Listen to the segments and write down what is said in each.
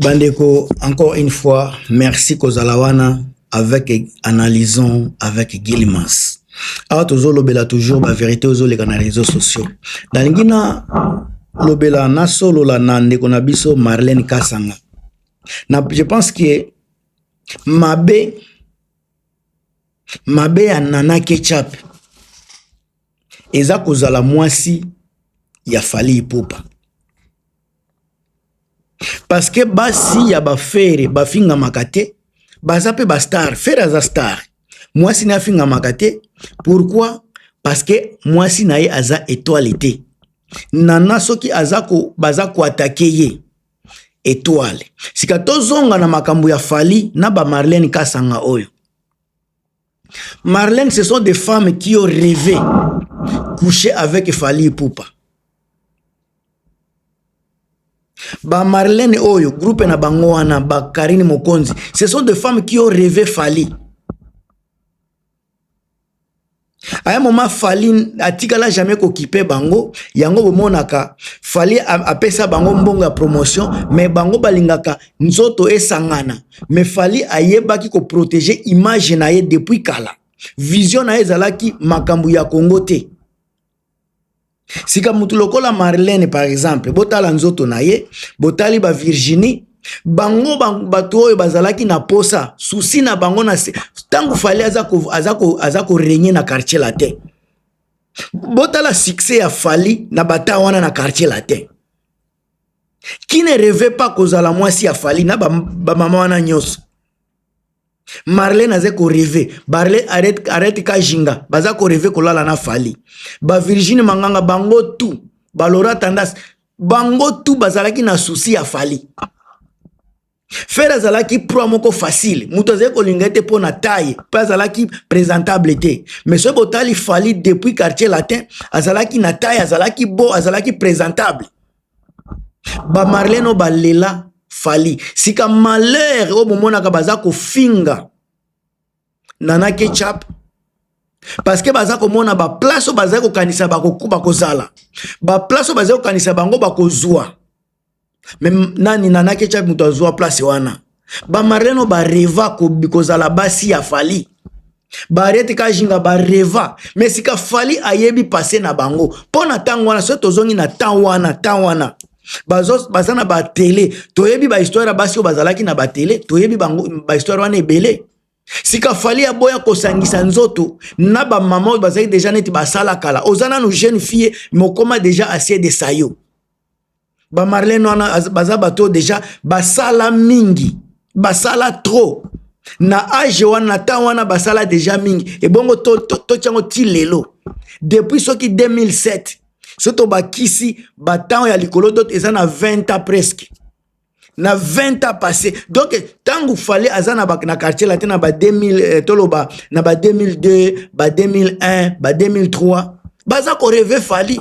Bandeko, encore une fois, merci kozala wana avec Analysons avec Guilmas. Awa tozolobela toujours ba vérité ozoleka na réseaux sociaux. Nalingi na lobela nasolola na ndeko na biso Marlène Kasanga. Na, je pense que mabe mabe ya Nana Ketchup eza kozala mwasi ya Fally Ipupa. Parce que basi ya ba Ferre bafingamaka te, baza pe ba star. Ferre aza star, mwasi na ye afingamaka te. Pourquoi? Parce que mwasi na ye aza étoile te. Nana soki aza ko, baza koatake ye étoile. Sika tozonga na makambo ya Fally na ba Marlène Kasanga oyo. Marlène, ce sont des femmes qui ont rêvé coucher avec Fally Ipupa. Ba Marlène oyo, groupe na bango wana, ba Karine Mokonzi, ce sont des femmes qui ont rêvé Fally. À un moment, Fally atikala jamais kokipe bango, yango bomonaka Fally apesa bango mbongo ya promotion, mais bango balingaka nzoto esangana. Mais Fally ayebaki ko protéger image na ye depuis kala. Vision na ye ezalaki makambo ya Congo te. Sika mutu lokola Marlène par exemple, botala nzoto na ye, botali ba Virginie, bango bato oyo bazalaki na posa, souci na bango na tango Fally aza ko régner na quartier latin. Botala succès ya Fally na bata wana na quartier latin. Qui ne rêvait pas kozala mwasi ya Fally na ba mama wana nyonso? Marlène aza ko rêver, Barle arrête, arrête Kajinga, baza ko rêver kolala na Fally. Ba Virginie Manganga bango tout, ba Laura Tendance, bango tout bazalaki na souci ya Fally. Ferre azalaki proie moko facile, moto azalaki kolinga ete mpo na taille, mpe azalaki présentable te. Mais soki botali Fally depuis quartier latin, azalaki na taille, azalaki beau, azalaki présentable. Ba Marlène oyo balela Fally. Sika malheur oyo bomonaka baza kofinga Nana Ketchup, parce que baza komona ba place oyo bazali kokanisa bakozala, ba place oyo bazali kokanisa bango bakozwa. Mais nani Nana Ketchup moto azwa place wana? Ba Marlène oyo bareva kozala basi ya Fally, Barete Kajinga bareva, mais sika Fally ayebi passé na bango. Mpo na ntango wana, soki tozongi na temps wana, temps wana baza na batele, toyebi bahistoire ya basi oyo bazalaki na batele, toyebi bango bahistoire wana ebele. Sika Fally aboya kosangisa nzoto na bamama oyo bazalaki deja neti basala kala. Oza nanu jeune fille, mokoma deja asie de sayo. Ba Marlène wana baza bato deja basala mingi, basala trop na age wana, na temps wana basala deja mingi. Ebongo totiango ti lelo, depuis soki 2007, so tobakisi batemps ya likolo, to eza na 20 ans, presque na 20 ans passé. Donc ntango Fally aza na quartier latin na ba 2000, toloba na ba 2002, ba 2001, ba 2003, baza korêver Fally.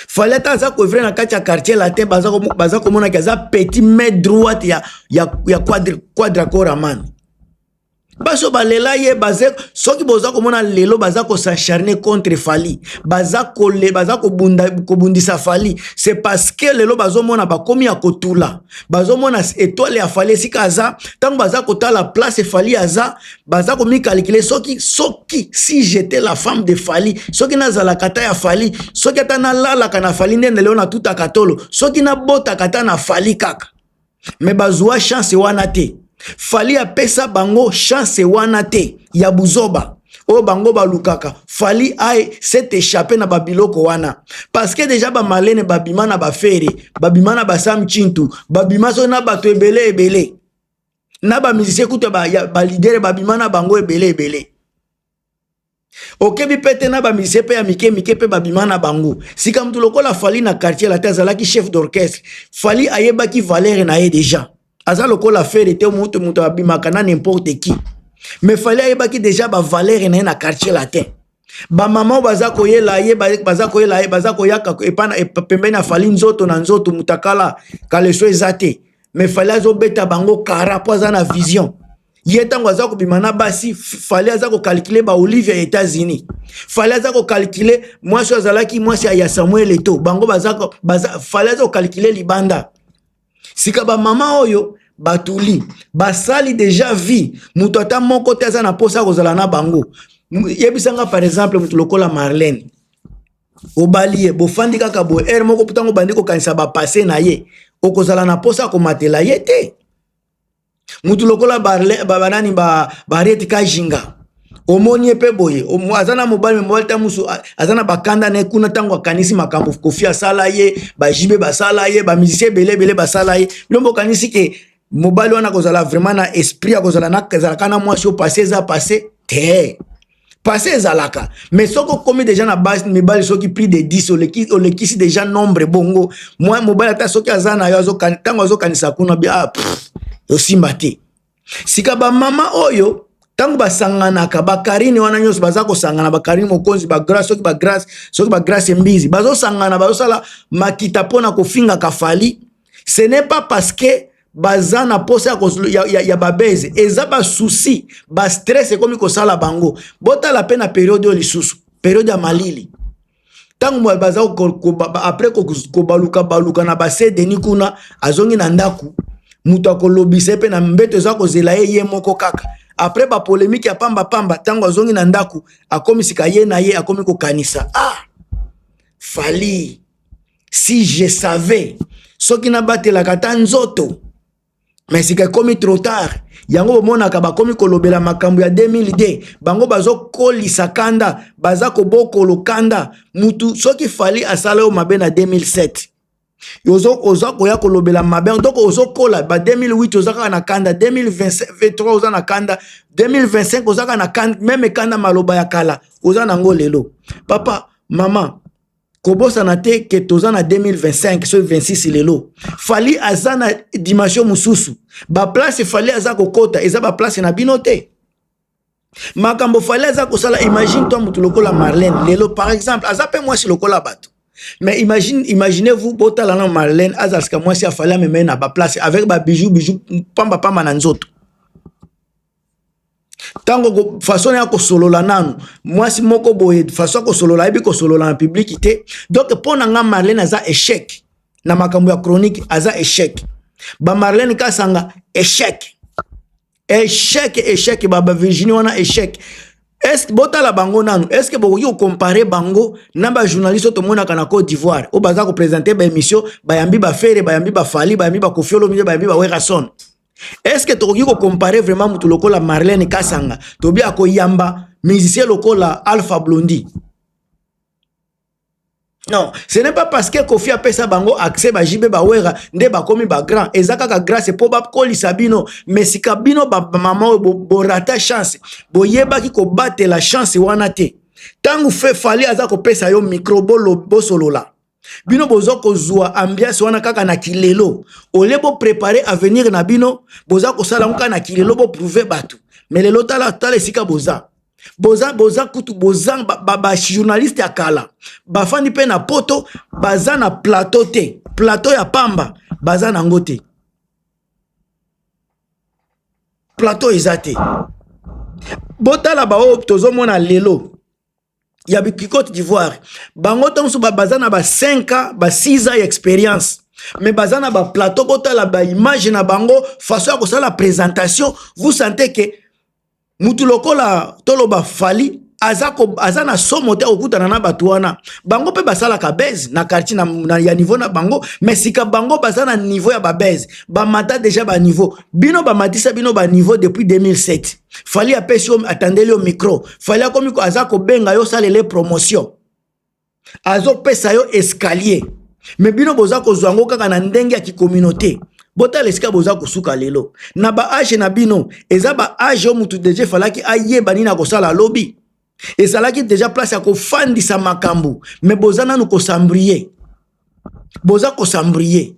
Fally ata aza koœuvrer na kati ya quartier latin, baza komonaki aza petit main droite ya Quadra Koraman. Baso balela ye baze. Soki boza komona lelo baza kos'acharner contre Fally, baza kobundisa Fally, c'est parce que lelo bazomona bakomi ya kotula, bazomona étoile ya Fally esika aza. Ntango baza kotala place Fally aza, baza komicalculer: soki si j'étais la femme de Fally, soki nazalaka ata ya Fally, soki ata nalalaka na Fally, nde lelo natutaka tolo, soki nabotaka ata na Fally kaka. Me bazwa chance wana te. Fally apesa bango chance wana te ya buzoba oyo bango balukaka. Fally aye s'est échappé na babiloko wana, parce que déjà baMarlène babima na baFerre, babima na baSam Tshintu, babima soki na bato ebele ebele, na bamusicien kutu baleader babima na bango ebele ebele. Okebi mpe te na bamusicien mpe ya mike mike mpe babima na bango. Sika mutu lokola Fally na quartier latin azalaki chef d'orchestre. Fally ayebaki valeur na ye déjà. Aza lokola Ferre te, moto moto abimaka na n'importe qui. Mais Fally ayebaki déjà bavaleur na ye na quartier latin. Bamama oyo baza koyela ye, baza koyela ye, baza koyaka epa pembeni ya Fally, nzoto na nzoto, mutakala kaleso eza te. Mais Fally azobeta bango kara mpo aza na vision. Ye ntango aza kobima na basi, Fally aza kocalculer baOlivia ya États-Unis, Fally aza kocalculer mwasi oyo azalaki mwasi ya Samuel Eto'o. Bango baza, Fally aza kocalculer libanda. Sika bamama oyo batuli basali deja vie, moto ata moko te aza na mposa ya kozala na bango. Yebisanga par exemple moto lokola Marlène, obali ye, bofandi kaka boye, heure moko ntango obandi kokanisa bapasse na ye, okozala na mposa ya komatela ye te. Mutu lokola banani, Bariete Kajinga, omoni ye mpe boye, aza na mobali, me mobali ta mosu aza na bakanda na ye kuna. Ntango akanisi makambo Kofi asala ye, bajibe basala ye, bamusicien ebele ebele basala ye, bino bokanisi ke mobali wana akozala vraiment na esprit akozala ezalaka na mwasi oyo? Passé eza passé te, passé ezalaka. Mais soki okomi deja na basi mibali soki plus de 10, olekisi deja nombre bongo, mwa mobali ata soki aza na yo, ntango azokanisa kuna bi, ah, osimba te. Sika bamama oyo, ntango basanganaka, bakarine wana nyonso baza kosangana, bakarine Mokonzi, bagrâce, soki bagrâce, soki bagrâce Mbizi, bazosangana, bazosala makita mpona kofingaka Fally, ce n'est pas parce que baza na posa ya babeze. Eza basusi, bastress ekomi kosala bango. Botala mpe na période oyo lisusu, période ya malili, ntango baza après kobaluka baluka na basedeni kuna, azongi na ndako, moto akolobisa ye mpe na mbeto eza kozela ye, ye moko kaka. Après bapolémique ya pambapamba, ntango azongi na ndako, akomi sika ye na ye, akomi kokanisa: "Ah, Fally, si je savais, soki nabatelaka ata nzoto." Mais sika ekomi trop tard. Yango bomonaka bakomi kolobela makambo ya 2002. Bango bazokolisa kanda, baza kobokolo kanda. Mutu soki Fally asala oyo mabe na 2007, oza koya kolobela mabe, donc ozokola ba 2008, oza kaka na kanda, 2023 oza na kanda, 2025 oza kaka na kanda, même kanda, maloba ya kala oza nango lelo. Papa, mama, kobosana te ke toza na 2025 soki 26 lelo. Fally aza na dimension mosusu. Baplace Fally aza kokota eza baplace na bino te. Makambo Fally aza kosala, imagine toi motu lokola Marlène lelo par exemple, aza mpe mwasi lokola bato, mais imagine, imaginez-vous, botala na Marlène, azala sika mwasi, afali amema na baplace avec babijou, bijou pambapamba na nzoto. Ntango façon ya kosolola nanu, mwasi moko boye, façon ya kosolola, ayebi kosolola na public te. Donc mpo na nga, Marlène aza échec na makambo ya chronique, aza échec. Bamarlène Kasanga, échec, échec, échec. Ba Virginie wana, échec. Est botala bango nanu, est ce que bokoki kocomparer bango na bajournaliste oyo tomonaka na Côte d'Ivoire, oyo baza koprésenter baémission, bayambi baFerre, bayambi baFally, bayambi baKoffi Olomide, bayambi baWerrason? Est ce que tokoki kocomparer vraiment motu lokola Marlène Kasanga tobi akoyamba musicien lokola Alpha Blondy? Non, ce n'est pas parce que Kofi apesa bango accès, bajibe, bawera, nde bakomi bagrand. Eza kaka grâce mpo bakolisa bino. Mais sika bino bamama oyo borata chance, boyebaki kobatela chance wana te. Ntango fe Fally aza kopesa yo micro, bosolola, bino boza kozwa ambiance wana kaka na kilelo. Olie boprépare avenir na bino, boza kosala yango kaka na kilelo, boprouver bato. Mais lelo tala, tala esika boza. Boza, boza kutu, boza bajournaliste ba ya kala, bafandi mpe na poto, baza na plateau te, plateau ya pamba baza nango te, plateau eza te. Botala baoyo tozomona lelo ya Côte d'Ivoire, bango ntango mosusu baza na ba 5 ans, ba 6 ans ya expérience, mais baza na baplateau. Botala baimage na bango, façon ya kosala présentation, vous sentez ke mutu lokola toloba Fally aza na somo te akokutana na bato wana. Bango mpe basalaka base na quartier ya niveau na bango, mais sika bango baza na niveau ya babase, bamata déjà baniveau. Bino bamatisa bino baniveau depuis 2007. Fally apesi yo, atandeli yo micro, Fally akomi aza kobenga yo, osalele promotion, azopesa yo escalier, mais bino boza kozwa yango kaka na ndenge ya kicommunauté. Botala esika boza kosuka lelo na baâge na bino. Eza baâge oyo mutu déjà efalaki ayeba nini akosala alobi, ezalaki déjà place ya kofandisa makambo, mais boza nanu kosambrie, boza kosambrie.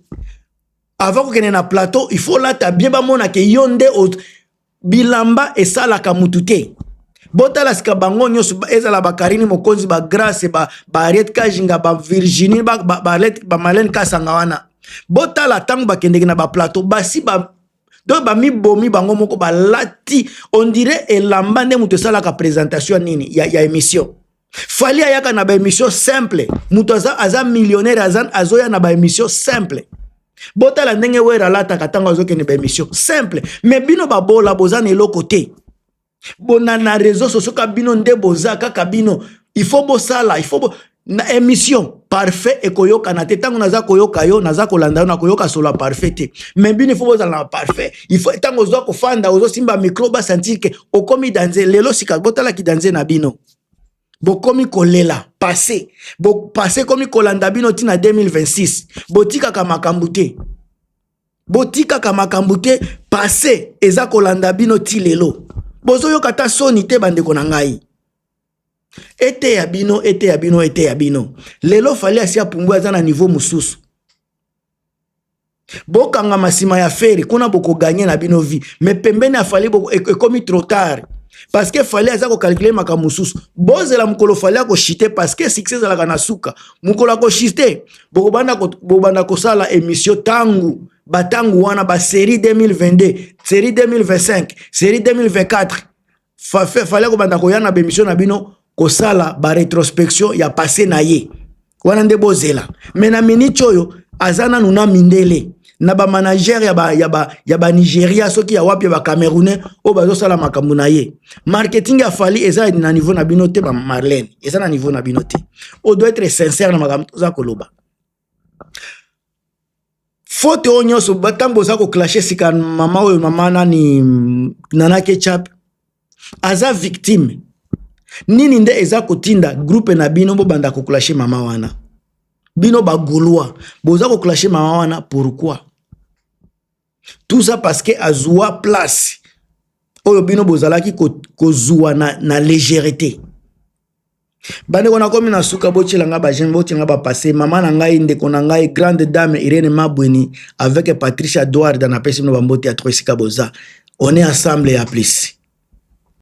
Avant kokende na plateau, il faut lata bien, bamona ke yo nde. Bilamba esalaka mutu te. Botala sika bango nyonso, ezala bakarine Mokonzi, bagrace, baariete Kajinga, bavirginie, bamarlene Kasanga wana, botala ntango bakendeki na baplateau, basi ba donc bamibomi bango moko, balati on dirait elamba nde moto esalaka présentation nini ya émission. Fally ayaka na baémission simple. Moto aza millionnaire, azoya na baémission simple. Botala ndenge Wera alataka ntango azokende baémission, simple. Mais bino babola, boza na eloko te. Bona na réseau sociaux ka bino nde boza kaka bino. Il faut bosala, il faut na émission parfait ekoyokana te. Ntango naza koyoka yo, naza kolanda yo, nakoyoka solo ya parfait te. Mais bino, il faut bozala na parfait. Il faut ntango ozwa kofanda, ozosimba micro, basentir ke okomi danze. Lelo sika botalaki danze na bino, bokomi kolela passé. Bo passé komi kolanda bino ntina 2026. Botikaka makambo te, botikaka makambo te. Passé eza kolanda bino ti lelo. Bozoyoka ata soni te, bandeko na ngai. Eteya bino, eteya bino, eteya bino. Lelo Fally asi apumbwi, aza na niveau mosusu. Bokangama nsima ya Ferre kuna, bokogagner na bino vie. Mais pembeni ya Fally ekomi trop tard, parce que Fally aza kocalculer makambo mosusu. Bozela mokolo Fally akochuter, parce que succès ezalaka na suka. Mokolo akochuter, bobanda kosala émission. Ntango batango wana, basérie 2022, série 2025, série 2024, Fally akobanda koya na baémission na bino, kosala barétrospection ya passé na ye wana. Nde bozela. Mais na miniti oyo, aza nanu na mindele, na bamanager ya banigeria, soki ya wapi, ya bacamerounais oyo bazosala makambo na ye. Marketing ya Fally eza na niveau na bino te. Bamarlene, eza na niveau na bino te. On doit être sincère na makambo toza koloba. Faute oyo nyonso, ntango boza koclasher sika mama oyo, mama nani, Nana Ketchup, aza victime. Nini nde eza kotinda groupe na bino bobanda koclasher mama wana? Bino bagaulois, boza koclasher mama wana pourquoi? Tout ça parce que azwa place oyo bino bozalaki kozwa na légèreté. Bandeko, nakomi na suka. Botielanga baj'aime, botielanga bapasse. Mama na ngai, ndeko na ngai, grande dame Irene Mabweni avec Patricia Duarda, napesi bino bambote ya tro esika boza. On est ensemble, ya plus.